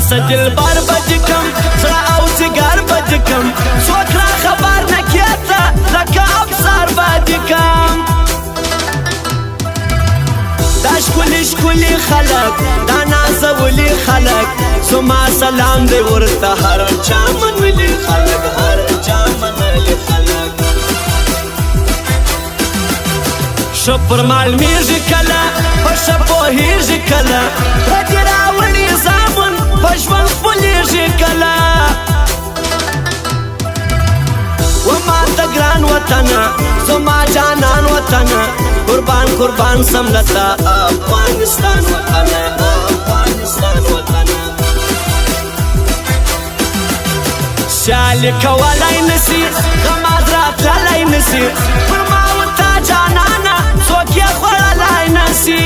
راسه دلبر به دې کم، زړه او ځیګر به دې کم، څوک را خبر نه کېته لکه افسر به دې کم. دا ښکلي ښکلي خلک، دا نازولي خلک، زما سلام دی ورته هر چا منلي خلک، هر چا منلي خلک. ښه پر معلومیږي کله، په ښه پوهیږي کله، پردي راوړي زامن په ژوند خپلېږي کله. وما ته ګران وطنه، زما جانان وطنه، قربان قربان سم لتا افغانستان وطنه، افغانستان وطنه. سیالي کولای نسي، غماز راتللی نسي، پر ما وتا جانانه څوک یې خوړلی نسي.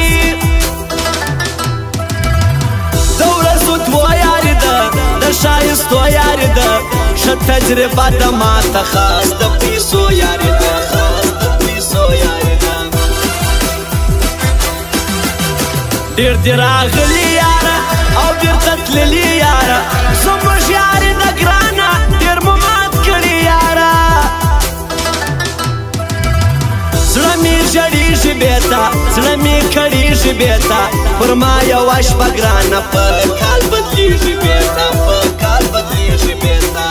د ورځو دوه یاري ده، د ښایستو یاري ده، ښه تجربه ده ماته خاص د پیسو یاري ده، خاص د پیسو یاري ده. ډېر دي راغلي یاره او بېرته تللي یاره، زموږ یاري ده ګرانه ډېر مو مات کړي یاره. زړه مې ژړېږي بېرته، زړه مې کړېږي بېرته، پر ما یوه شپه ګرانه په کال بدلېږي بېرته، په کال بدلېږي بېرته.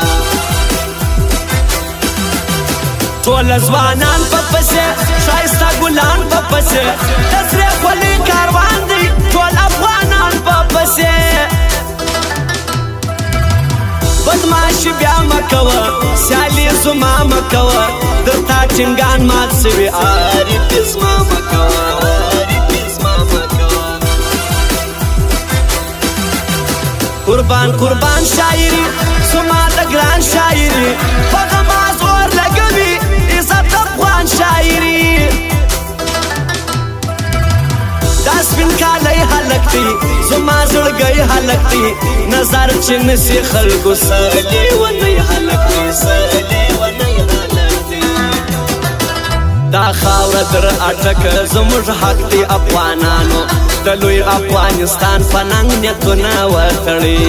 ټول ځوانان په پسې، ښایسته ګلان په پسې، د سرې خولې کاروان دی ټول افغانان په پسې. بدمعاشي بیا مه کوه، سیالي زما مه کوه، درته ټینګان مات سوي عارفي زما مه کوه، عارفي زما مه کوه. قربان قربان شاعري زما د ګران شاعري، په غماز اور لګوي عزت افغان شاعري. دا سپین کالی هلک دی، زما زړګی هلک دی، نظر چې نسي خلکو سره لیونی هلک دی، سره لیونی هلک دی. دا خاوره در اټک زموږ حق دی افغانانو، د لوی افغانستان په ننګ نیتونه وتړي.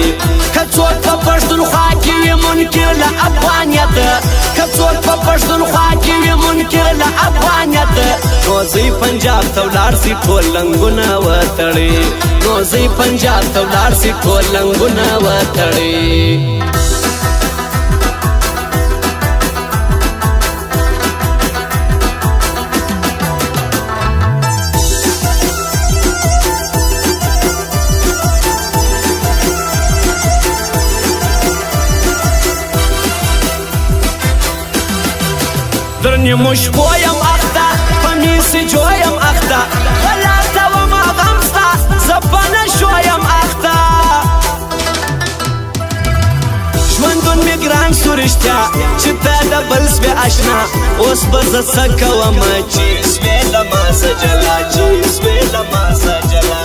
که څوک په پښتونخوا کې وي منکر له افغانیت، که څوک په پښتونخوا کې وي منکر له افغانیت، نو ځئ پنجاب ته ولاړ سي ټول لنګونه وتړي، نو ځئ پنجاب ته ولاړ سي ټول لنګونه وتړي. در نیمو شپو یم اخته، په میسجو یم اخته، غلطه وم غم ستا زه په نشو یم اخته. ژوندون مې ګران سو رښتیا چې ته د بل سوې اشنا، اوس به زه څه کوم چې سوې له ما څه جلا، چې سوې له ما څه جلا.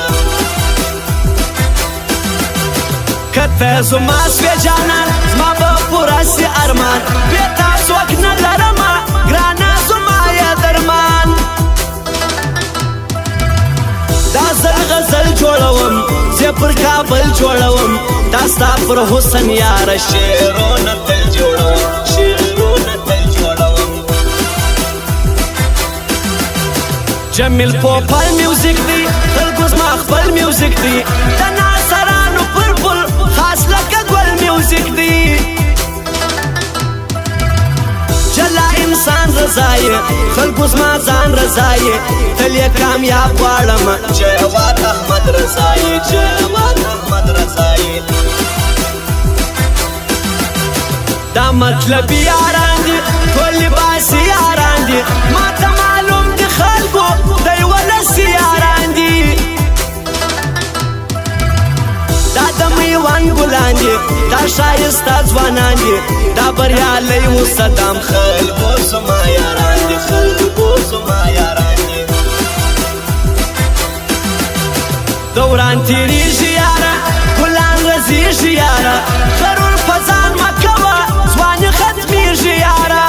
که ته زما سوې جانان، زما به پوره سي ارمان، بې تا څوک نه لرمه ګرانه زما یې درمان. دا زر غزل جوړوم، زه پر کابل جوړوم، دا ستا پر حسن یاره شعرونه تل جوړوم، شعرونه تل جوړوم. جمیل پوپل میوزیک دی، خلکو زما خپل میوزیک دی، د ناصرانو پر پل خاص لکه ګل میوزیک دی. جلا انسان رضایې، خلکو زما ځان رضایې، تل یې کامیاب غواړم جواد احمد رضایې، جواد احمد رضایې. دا مطلبي یاران دي، ټول لباسي یاران دي، ماته معلوم دي خلکو دی ولسي یاران دي. دا د میوند ګلان دي، دا ښایسته ځوانان دي، دا بریالی و صدام خلکو زما یاران دي، خلکو زما یاران دي. دوران تېرېږي یاره، ګلان رځېږي یاره، غرور په ځان مه کوه ځواني ختمېږي یاره.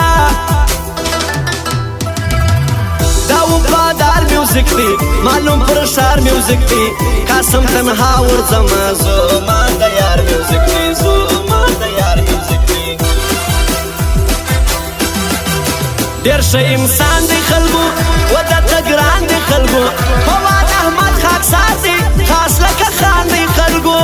دا وفادار میوزیک میوزیک دی، معلوم پر شار میوزیک دی. قاسم تنها ورځم، زما د یار میوزیک دی، زما د یار میوزیک دی. ډیر ښه انسان دی خلکو، وده ته ګران دی خلکو. فواد احمد خاکسار دی، خاص لکه خان دی خلکو.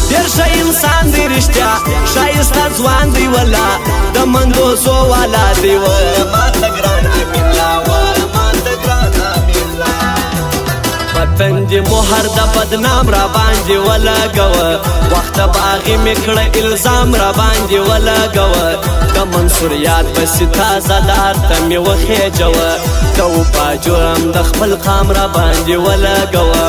ډیر ښه انسان دی رښتیا، ښایسته ځوان دی ولا، د مندوزو والا دی. و ماته ګران امین لا، و ماته ګران امین لا. پتن دې مهر د بدنام را باندې ولګوه، وخت باغی مې کړه الزام را باندې ولګوه. د منصور یاد پسې تازه لار ته مې وخېجوه، د وفا جرم د خپل قام را باندې ولګوه.